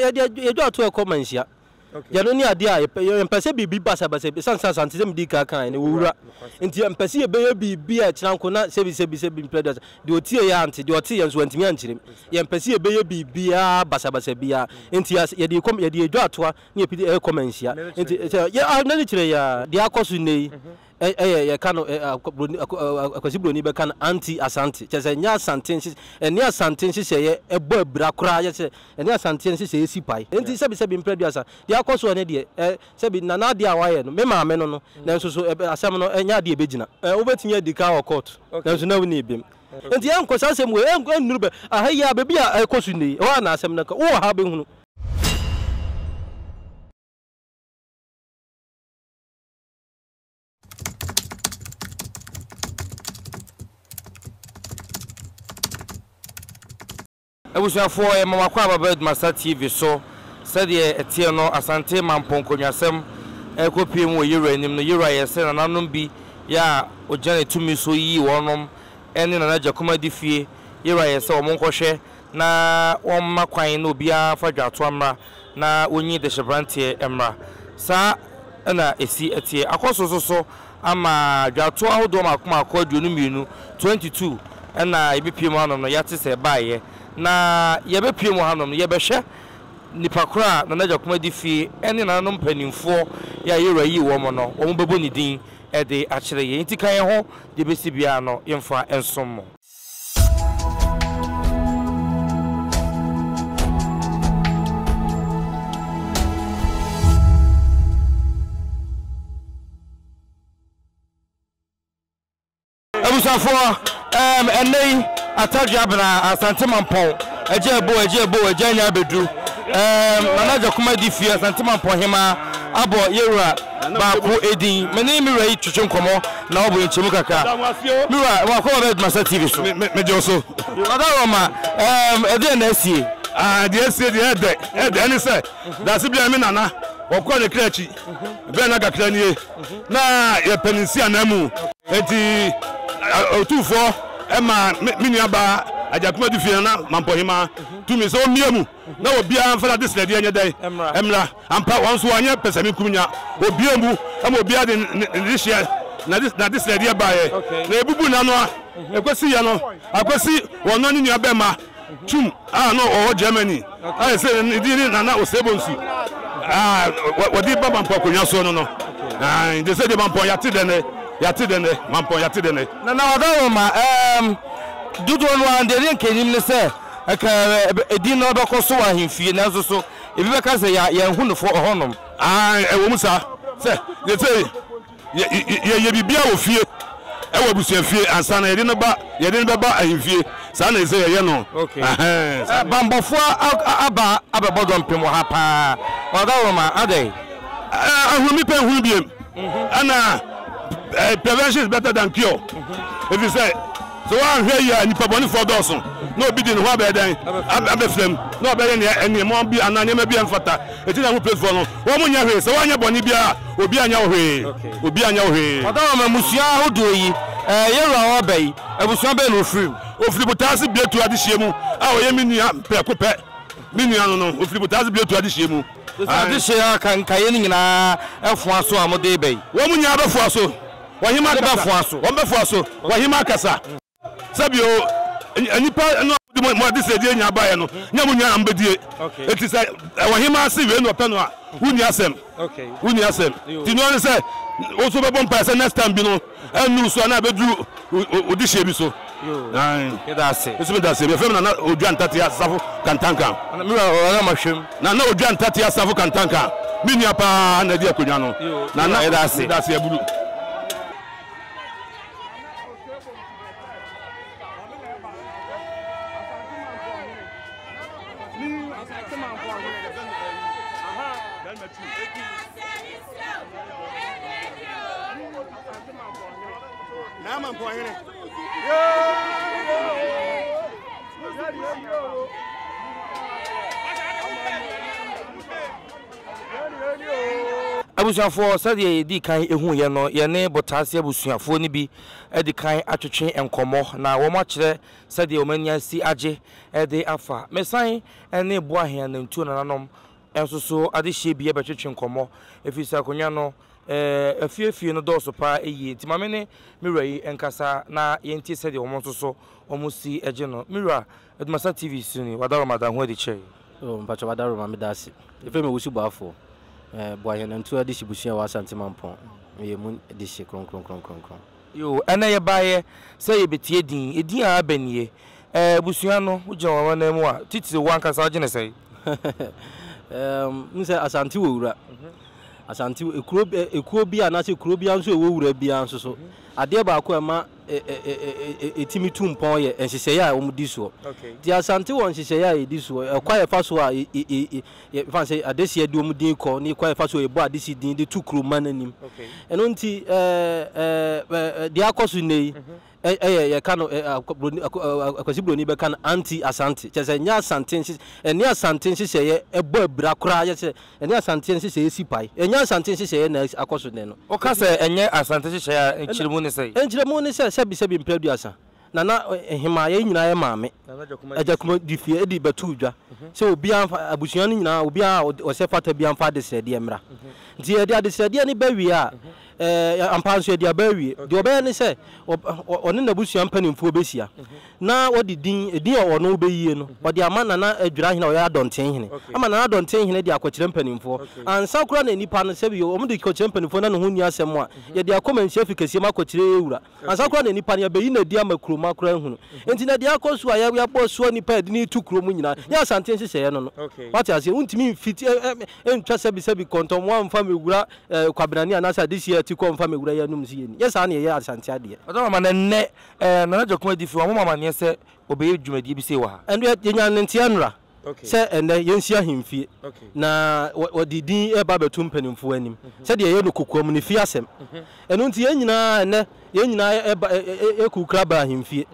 Yɛde yɛdwa ato ɛkɔ manhyia. Yɛno ne adeɛ a yɛmpɛ sɛ biribi basabasa bi ɛsiane sɛ Asante sɛ medii kan kaeɛ no wɔwura nti yɛmpɛ sɛ yɛbɛyɛ biribi a ɛkyena nko na sɛbi sɛbi sɛbi mprɛ aduasa deɛ ɔtie yɛ ante deɛ ɔte yɛ nso wantumi ankyerɛ mu. Yɛmpɛ sɛ yɛbɛyɛ biribiara basabasa biara nti yɛde kɔ yɛde yɛdwa atoa ne yɛpidi ɛkɔ manhyia nti sɛ yɛ a n'ani kyerɛ yɛ a deɛ akɔ so nnɛ yi ɛyɛ yɛka no Akwasi Broni bɛka no anti Asante kyerɛ sɛ ɛnyɛ Asante nhyehyɛ ɛne Asante nhyehyɛeɛ ɛbɔ abira koraa yɛ sɛ ɛne Asante nhyehyɛeɛ si pae enti sɛbi sɛbi mprɛ aduasa deɛ akɔ soɔ ne deɛ ɛ sɛbi Nana adeɛ a wayɛ no me maame no no nanso so asɛm no ɛnyɛ adeɛ ɛbɛgyina ɛ wobɛtumi adi ka wɔ court nanso na wonni bem enti ɛnkɔ saa asɛm wei ɛnnuru bɛ aha yi a baabi a ɛkɔ so nnɛ yi ɛhɔ a na asɛm no ka wowɔ ha bɛhunu. Abusuafoɔ yɛma mo akwaaba ba Adwumasa TV so. Sɛdeɛ ɛteɛ no Asante Mampong nkonnwasɛm rekɔ pue mu wɔ Yewura anim no, Yewura yɛ sɛ nananom bi yɛ a ɔgyina ne tumi so yii wɔnom ne Nana Gyakoma di fie. Yewura yɛ sɛ wɔn nkɔhwɛ na wɔmma kwan na obiara mfa dwatoa mmra na wɔnyi dehyeberanteɛ mmra. Saa na ɛsi teɛ. Akɔ so nso so ama dwatoɔ ahodoɔ mmaako mmaako 22, 22, na yɛbɛpue mu hanom no, yɛate sɛ ɛbaeɛ. Na yɛbɛpue mu hanom no, yɛbɛhwɛ nipa korɔ a Nana Agyakoma di fie ne nananom mpanimfoɔ yɛ a yɛwura yii wɔn no, wɔn bɛbɔ ne din de akyerɛ yɛn. Nti ka yɛn ho, deɛ ɛbɛsi biara no, yɛmfa nsom mo. Abusuafoɔ, ɛɛm, ɛnnɛ yi, Atadwe Abena, Asante Mampɔn, Agya Ebo, Agya Ebo, Agya Anya abɛduru. Ɛɛm, Nana Agyakoma adi fie, Asante Mampɔn Hemaa abɔ yɛwura baako edin. Me ne me wura yi twetwe nkɔmmɔ na wabɔ yɛn nkyɛmu kakra. Me wura, wakɔ ba bɛ Adwumasa TV so. Me, me gye wo so. Ɔda Roma, ɛɛm, ɛdeɛn na asie? Ah, deɛ asie deɛ ɛdɛ, ɛdɛ ɛne sɛ, dase biara me nana, wɔkɔɔ ne kra akyi, bɛɛ na kakra nie, na yɛpɛ ne nsi ananmu, enti otumfoɔ ɛma me nua baa Agyakum Adufie Nana Mampɔhemaa tumi sɛ ɔmmie mu na obiara mfa n'adesrɛdeɛ nyɛ dɛn? Mmra. Ampa, wɔn nso wɔanyɛ pɛsɛmenkominya. Obiaa mu ma obiara de ne dehyeɛ, n'adesrɛdeɛ baeɛ, na yɛbubuu n'ano a ɛkɔsiiɛ no, akɔsi wɔn ne nua bɛma Twum a na ɔwɔ Germany a ɛsɛ ne din ne Nana Osei Bonsu a wɔde ba Mampɔn akonnwa soɔ no no. Nti sɛ deɛ Mampɔn yɛate dɛ nnɛ, yɛate dɛ nnɛ, Mampɔn yɛate dɛ nnɛ. Nana Ɔdawoma, ɛɛm, dodoɔ no ara deɛ ne nka ɛnim ne sɛ ɛka ɛdin no bɛkɔ so wɔ ahemfie nanso so ebi bɛka sɛ yɛ yɛnhu no fo ɛhɔnom. Aane, ɛwɔ mu saa sɛ yɛsɛ yɛyɛ biribiara wɔ fie, ɛwɔ abusuafie ansa na yɛde no ba yɛde no bɛba ahemfie, saa na ɛsɛ yɛyɛ no. Okay. Ɛhɛn, saa na. Bambɔfoɔ aba abɛbɔ dɔmpem wɔ ha paa, Ɔdawoma, adɛn? Ahunu pɛ nhunu biem. Ɛna prevention is better than cure. Ɛfiri sɛ sɛ woanhwɛ yie a nnipa bɔnefoɔ dɔɔso na obi de ne ho abɛyɛ dɛn abɛfra mu na ɔbɛyɛ nea nneɛma bi anaa nneɛma bi a ɛmfata. Ɛti na ho polisifoɔ no wɔn nyɛ hwee. Sɛ woanyɛ bɔne biara obi anyɛ wo hwee. Obi anyɛ wo hwee. Ɔdɔ wɔn mmusua ahodoɔ yi yɛwura hɔ aba yi abusua bɛn na ɔfiri mu? Ɔfiri Botaase Biatu adehyeɛ mu a ɔyɛ me nua prɛko pɛ. Me nua no no ɔfiri Botaase Biatu adehyeɛ mu. Sɛ adehyeɛ a nkaeɛ no nyinaa foa so a mode reba yi. Wɔn nyinaa bɛfoa so. Ɔhemmaa Wɔn kasa. bɛfoa so. Wɔn bɛfoa so. Ɔhemmaa kasa. Sɛ bio, nnipa no a mode mo adesrɛdeɛ nyinaa baeɛ no, nyɛ mo nyinaa na mobɛdie. Enti sɛ ɔhemmaa se wei na ɔpɛ no a, wonni asɛm. Wonni asɛm. Nti noa ne sɛ, wo nso wobɛbɔ mpaeɛ sɛ next time bi no, ɛnnuru so anaa ɛbɛduru wo dehyeɛ bi so. Ae. Yɛda ase. Nso meda ase. Yɛfrɛ me Nana Odwa Ntate Asafo Kantanka. Me wura Nana Mahwem. Nana Odwa Ntate Asafo Kantanka. Me nua paa na adi akonnwa no. Nana, Yɛda ase. Meda ase aburu. Abusuafoɔ, sɛdeɛ yɛdii kan huiɛ no, yɛne Botaase abusuafoɔ no bi adi kan atwetwe nkɔmmɔ, na wɔakyerɛ sɛdeɛ wɔn ani asi agye de afa. Mesan ne Boahen Anantuo nananom nso so adehyeɛ bi bɛtwetwe nkɔmmɔ, ɛfiri sɛ akonnwa no, afie afie no dɔɔso pa ara yie. Nti ma me ne me wura yi nkasa na yɛntie sɛdeɛ wɔn nso so wɔsi gye no. Me wura, Adumasa TV so ni, Wadaroma da ho adi kyerɛ yɛn. Oh mpakyɛ Wadaroma meda ase. Yɛfrɛ me Owusu Boafoɔ. Eh, Boahen Anantuo adehye busua wɔ Asante Mampɔn. Meyɛ mu dehye kronkronkronkronkron. Yoo, ɛnnɛ yɛbaeɛ sɛ yɛbɛtie din. Edin a aba nie. Ɛɛ, abusua no, wogyina wɔn anan mu a, titire wo ankasa wogye no sɛn? Ɛɛm, wohu sɛ Asante wɔ wura. Asante, ekuro, ekuo bi anaasɛ kuro biara nso a ɛwɔ wura biara nso so, adeɛ baako a ɛma ɛtumi tu mpɔn yɛ nhyehyɛeɛ a wɔdi soɔ. Nti Asante wɔ nhyehyɛeɛ a yɛdi soɔ, ɛkwan a yɛfa so a yɛfa sɛ adehyeɛ de wɔn din kɔ ne kwan a yɛfa so a yɛbɔ adehye din de to kuroma no anim. Ɛno nti deɛ akɔ so nnɛ yi ɛyɛ yɛka no Akwasi Broni bɛka no anti Asante, kyerɛ sɛ ɛnyɛ Asante nhyehyɛeɛ, ɛne Asante nhyehyɛeɛ ɛbɔ abira koraa, yɛ sɛ Ɛne Asante nhyehyɛeɛ si pae. Ɛnyɛ Asante nhyehyɛeɛ na akɔ so nnɛ no. Woka sɛ ɛnyɛ Asante nhyehyɛeɛ a, nkyerɛmu ne sɛn? Nkyerɛmu ne sɛ, sɛbisɛbi mprɛ aduasa, Nana Hemaa, yɛn nyinaa yɛ maame, Agya Kuma di fie de bɛtoo dwa sɛ obiara mfa, abusua no nyinaa, obiara a ɔsɛ fata biara mfa adesrɛdeɛ mmra. Nti yɛde adesrɛdeɛ no ba wie a, Ɛɛ, ampa ara nso yɛde aba awie. Deɛ ɔbɛyɛ ne sɛ, ɔne n'abusua mpanimfoɔ bɛhyia, na wɔde din, edin a ɔno bɛyie no, ɔde ama Nana Adwira Hene a ɔyɛ Adɔnten Hene, ama Nana Adɔnten Hene de akɔkyerɛ mpanimfoɔ. Ansa koraa na nnipa no, sɛbi wɔde kɔkyerɛ mpanimfoɔ na ne ho nni asɛm a, yɛde akɔ Manhyia Fi kɛseɛ mu akɔkyerɛ yɛn wura. Ansa koraa na nnipa no, yɛbɛyi no adi ama kuromma koraa ahunu. Enti na deɛ akɔ so a yɛabɔ soa nnipa a yɛde no reto kuro mu nyinaa, nyɛ Asante nhyehyɛeɛ no no. Wate aseɛ? Wontumi mfiti, ntwa sɛbisɛbi kɔntɔnmoa mfa mmɛwura Eh, Kwabenane anaasɛ adehyeɛ ati kɔ mfa me wura yi anom nsi yɛnni. Nyɛ saa na yɛyɛ Asante adeɛ. Ɔdɔ mama na nnɛ eh, Nana Gyakoma Adifi wɔn mama amaneɛ sɛ wɔbɛyɛ dwumadie bi sei wɔ ha. Ɛndeɛ yɛnya ne nteɛ nnora sɛ ɛnnɛ yɛnsi ahemfie na wɔde din reba abɛto mpanimfoɔ anim sɛdeɛ yɛyɛ no kokoam no fie asɛm. Ɛno nti yɛn nyinaa ɛnnɛ yɛn nyinaa ɛba ɛkukura ba ahemfie.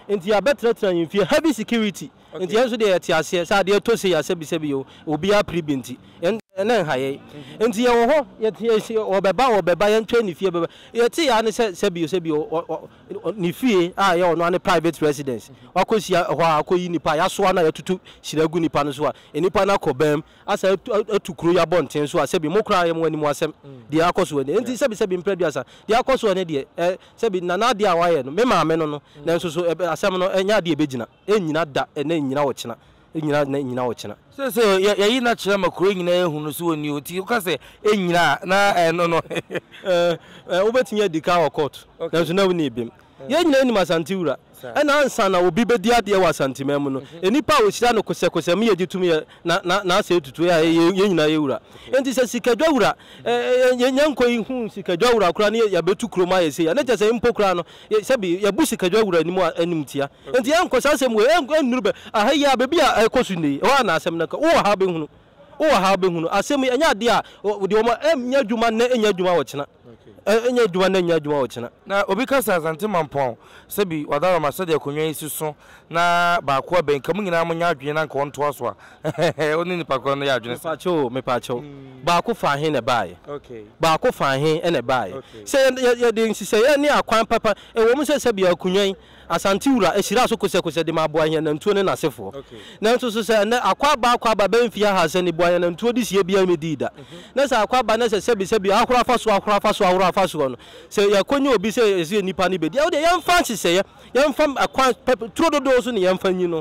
Nti yɛabɛtenatena ahemfie heavy security. Nti yɛn nso deɛ yɛte aseɛ sɛ adeɛ tɔ sei a sɛbisɛbi o, obiara pere bi nti, yɛn na ɛnha yɛn. Nti yɛwɔ hɔ, yɛte yɛsi ɔbɛba ɔbɛba, yɛntwɛn ne fie bɛba. Yɛte yɛ ara ne sɛ sɛbi o sɛbi o, ɔ ɔ ne fie a ɛyɛ ɔno ara ne private residence, wakɔhyia hɔ a akɔyi nipa a yɛasoa no a yɛatutu hyira agu nipa no so a, nnipa no akɔ bam asan atu atu kuro yi abɔnten so a sɛbi mo koraa yɛ mo anim asɛm deɛ akɔ so ɛnɛ. Nti sɛbi sɛbi mprɛ aduasa, deɛ akɔ so ɛnɛ deɛ ɛ sɛbi Nana adeɛ a wayɛ no, me maame no no, nanso so ɛbɛ asɛm no ɛnyɛ adeɛ a ɛbɛgyina. Ɛnnyina da ɛnnɛ ɛnnyina ɔkyena, ɛnnyina nnɛ ɛnnyina ɔkyena. Seesei yɛ yɛyi no akyerɛ ma kuro nyinaa ahu no sɛ ɔnni hɔ nti woka sɛ ɛnnyina a na ɛno no. Ɛɛ wobɛtumi adi ka wɔ court nanso na wonni bem. Yɛn nyinaa nim Asante wura. Ɛna ansa na obi bɛdi adeɛ wɔ Asanteman mu no, nnipa a wɔhyira no kosɛkosɛ ma yɛgye tom yɛ na na n'asɛe tutu a yɛ yɛn nyinaa yɛ wura. Enti sɛ sikadwa wura ɛ ɛ yɛn nkɔ yi hu sikadwa wura koraa ne yɛabɛtu kurom ayɛ sei a na kyerɛ sɛ mpo koraa no Yɛ, sɛbi, yɛbu sikadwa wura anim a, animtia. Enti ɛnkɔ, saa asɛm wei, ɛn, ɛnnuru bɛ, aha yi ara, baabi a ɛrekɔ so nnɛ yi, ɛhɔ ara na asɛm no ka. Wowɔ ha wobɛhunu. Wowɔ ha wobɛhunu. Asɛm yi, ɛnyɛ adeɛ a, wɔ, deɛ wɔn, ɛnyɛ adwuma nnɛ, ɛnyɛ adwuma ɔkyena. Ɛ, ɛnyɛ adwuma nnɛ, ɛnyɛ adwuma ɔkyena. Na obi ka sɛ, Asante Mampɔn, sɛbi, Wadaroma, sɛdeɛ akonnwa yi si so na baako abɛn, nka mo nyinaa monyɛ adwene na anka ɔntoa so a, wo ne nipa korɔ no yɛ adwene sɛn? Mepakyɛw o, mepakyɛw. Baako faa he na ɛbaeɛ? Baako faa he na ɛbaeɛ? Sɛ yɛde nhyehyɛeɛ ne akwan papa, ɛwɔ mu sɛ sɛbea akonnwa yi, Asante wura hyiraa so kosɛkosɛ de maa Boahianantuo ne n'asefoɔ. Nanso so sɛ ɛnnɛ akwaaba akwaaba bɛyɛ mfeɛ ahasa ni Boahianantuo de sie biara mmɛdii da. Na sɛ akwaaba na sɛ sɛbi sɛbi ahoro afa soɔ ahoro afa soɔ ahoro afa soɔ no, sɛ yɛkɔnya obi sɛ yɛsɛ nnipa no bɛdi a, wodeɛ yɛmfa nhyehyɛeɛ, yɛmfa akwan pɛpɛ, turo dodoɔ so ne yɛmfa nyi no.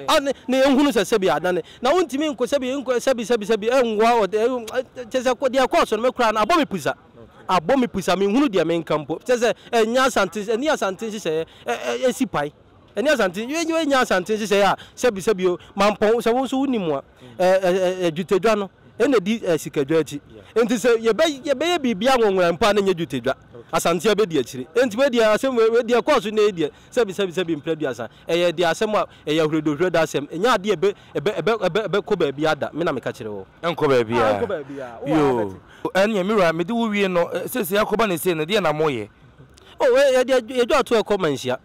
A, ne, na yɛnhunu sɛ sɛbi adane. Na wontumi nkɔ sɛbi, nkɔ sɛbi sɛbi sɛbi ɛnwoa ɔde, kyerɛ sɛ deɛ ɛkɔɔ so no me koraa no abɔ me pusa. Abɔ me pusa, menhunu deɛ menka mpo. Kyerɛ sɛ, ɛnyɛ Asante, ɛne Asante nhyehyɛeɛ ɛ, ɛ, si pae. Ɛne Asante, ɛnyɛ Asante nhyehyɛeɛ a, sɛbi, sɛbi o, Mampɔn, sɛ wo nso wonim a, ɛ, ɛ, ɛ, dwetɛdwa no, ɛna ɛdi ɛ, sikadwa akyi. Enti sɛ yɛbɛ, yɛbɛyɛ biribi anwonwona mpo a, na ɛnyɛ dwetɛdwa. Asante abɛdi akyire. Enti wei deɛ, asɛm wei, wei deɛ ɛkɔɔ so nnɛ yi deɛ, sɛbi, sɛbi, sɛbi, mprɛ aduasa, ɛyɛ deɛ asɛm a, ɛyɛ ahuridohurido asɛm. Ɛnyɛ adeɛ a ɛbɛ, ɛbɛ, ɛbɛ, ɛbɛ, ɛbɛkɔ baabiara da. Me na meka kyerɛ wo. Ɛnkɔ baabiara. Ɛnkɔ baabiara. Wowɔ ha Yoo. bɛte. Ɛnneɛ, me wura, mede wo wie no, seesei akɔba no sei no, deɛn na moreyɛ? Oh, yɛde yɛdwa ato ɛkɔ manhyia.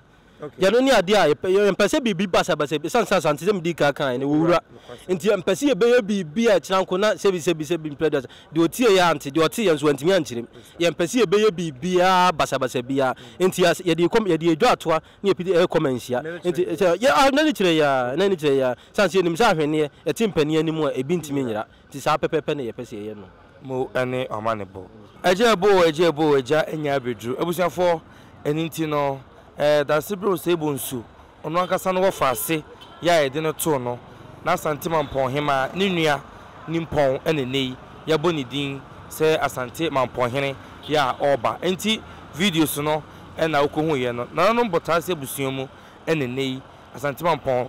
Yɛno ne adeɛ a yɛmpɛ sɛ biribi basabasa bi, ɛsiane sɛ Asante sɛ medii kan kaeɛ no, wɔwura. Nti yɛmpɛ sɛ yɛbɛyɛ biribi a ɛkyena nko na sɛbi sɛbi sɛbi mprɛ aduasa, deɛ ɔtieeɛ ante, deɛ ɔteeɛ nso wantumi ankyerɛ mu. Yɛmpɛ sɛ yɛbɛyɛ biribiara basabasa biara. Nti yɛde rekɔ, yɛde redwa atoa ne yɛpiti ɛrekɔ manhyia. Nti sɛ yɛ, ah, n'ani kyerɛ yɛ ara, n'ani kyerɛ yɛ ara. Ɛsiane sɛ yɛnim sɛ ahweneɛ, ɛte mpanin anim a, ebi ntumi nyera. Nti saa pɛpɛɛpɛ na yɛpɛ sɛ yɛyɛ no. Mo ne ɔmanebɔ. Agya ɛbo o, agya ɛbo o, agya anya abɛduru. Abusuafoɔ, ɛno nti no, eh, Dasebrɛ Osei Bonsu, ɔno ankasa no wɔfa ase yɛ a yɛde no too no, n'Asante Mampɔn Hemaa, ne nua Nimpɔn na ɛnnɛ yi yɛabɔ ne din sɛ Asante Mampɔn Hene yɛ a ɔreba. Enti videos no na wokɔhuiɛ no, nananom Botaase abusua mu na ɛnnɛ yi Asante Mampɔn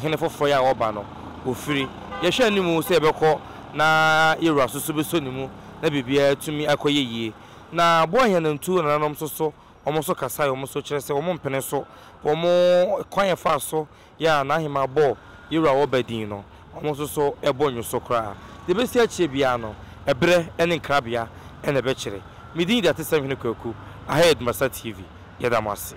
hene foforɔ yi a ɔreba no, ɔfiri. Yɛhwɛ anim sɛ yɛbɛkɔ na yɛn wura nso so bɛsɔ ne mu na biribiara atumi akɔyɛ yie. Na Boaheanantu nananom nso so, wɔn nso kasaeɛ, wɔn nso kyerɛ sɛ wɔn mpene so. Wɔn kwan a ɛfaa so yɛ a n'ahemaa bɔɔ yɛn wura a ɔreba din no, wɔn nso so bɔ nnwo so koraa. Deɛ ɛbɛsi akyire biara no, ɛberɛ ne nkrabea na ɛbɛkyerɛ. Me din de Atesɛm Hene Kwaku, aha yɛ Dumasa TV. Yɛda mo ase.